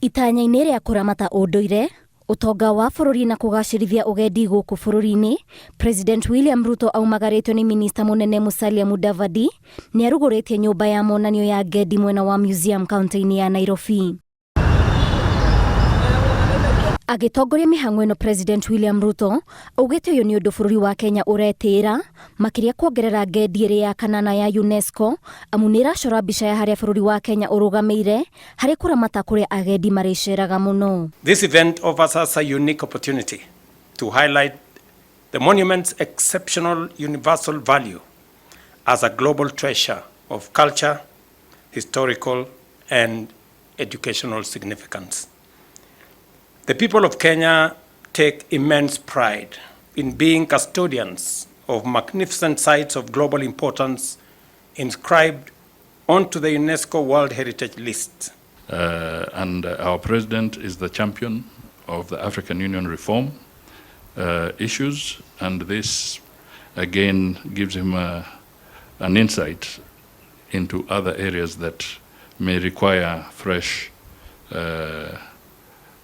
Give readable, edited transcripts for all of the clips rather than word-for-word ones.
Itanya-inĩ rĩa kũramata ũndũire, ũtonga wa bũrũri na kũgacĩrithia ũgendi gũkũ bũrũri-inĩ, President William Ruto aumagarĩtio nĩ minista mũnene Musalia Mudavadi nĩ arugũrĩtie nyũmba ya monanio ya ngendi mwena wa Museum kaunti-inĩ ya Nairobi. Agĩtongoria mĩhang'o ĩno, President William Ruto augĩte ũyũ nĩ ũndũ bũrũri wa Kenya ũretĩĩra makĩria kuongerera ngendi ĩrĩ ya kanana ya UNESCO, amu nĩ ĩracora mbica ya harĩa bũrũri wa Kenya ũrũgamĩire harĩ kũramata kũrĩa agendi marĩceraga mũno. This event offers us a unique opportunity to highlight the monument's exceptional universal value as a global treasure of culture, historical, and educational significance. The people of Kenya take immense pride in being custodians of magnificent sites of global importance inscribed onto the UNESCO World Heritage List. And our president is the champion of the African Union reform issues, and this again gives him an insight into other areas that may require fresh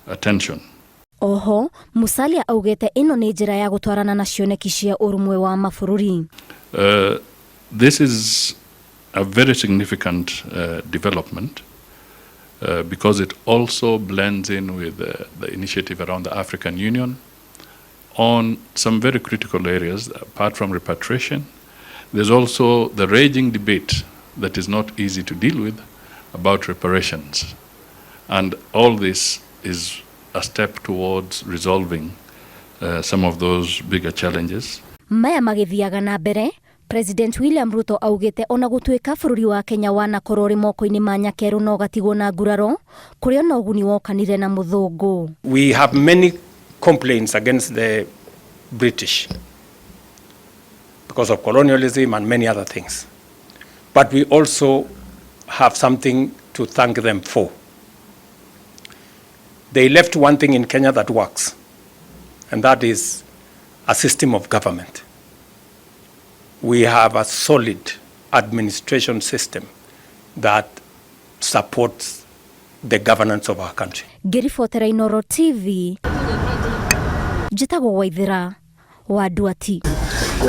attention. Oho Musalia augĩte ĩno nĩ njĩra ya gũtwarana na cioneki cia ũrũmwe wa mabũrũri. This is a very significant development because it also blends in with the initiative around the African Union on some very critical areas. Apart from repatriation, there's also the raging debate that is not easy to deal with about reparations. And all this is a step towards resolving some of those bigger challenges. Maya magĩthiaga na mbere, President William Ruto augĩte ona gũtuĩka bũrũri wa Kenya wanakorwo ũrĩ moko-inĩ ma nyakerũ no gatigwo na nguraro kũrĩ ona ũguni wokanire na mũthũngũ. We have many complaints against the British because of colonialism and many other things. But we also have something to thank them for. They left one thing in Kenya that works, and that is a system of government. We have a solid administration system that supports the governance of our country. Ngĩribotera Inoro TV, njĩtagwo Waithĩra wa Nduati.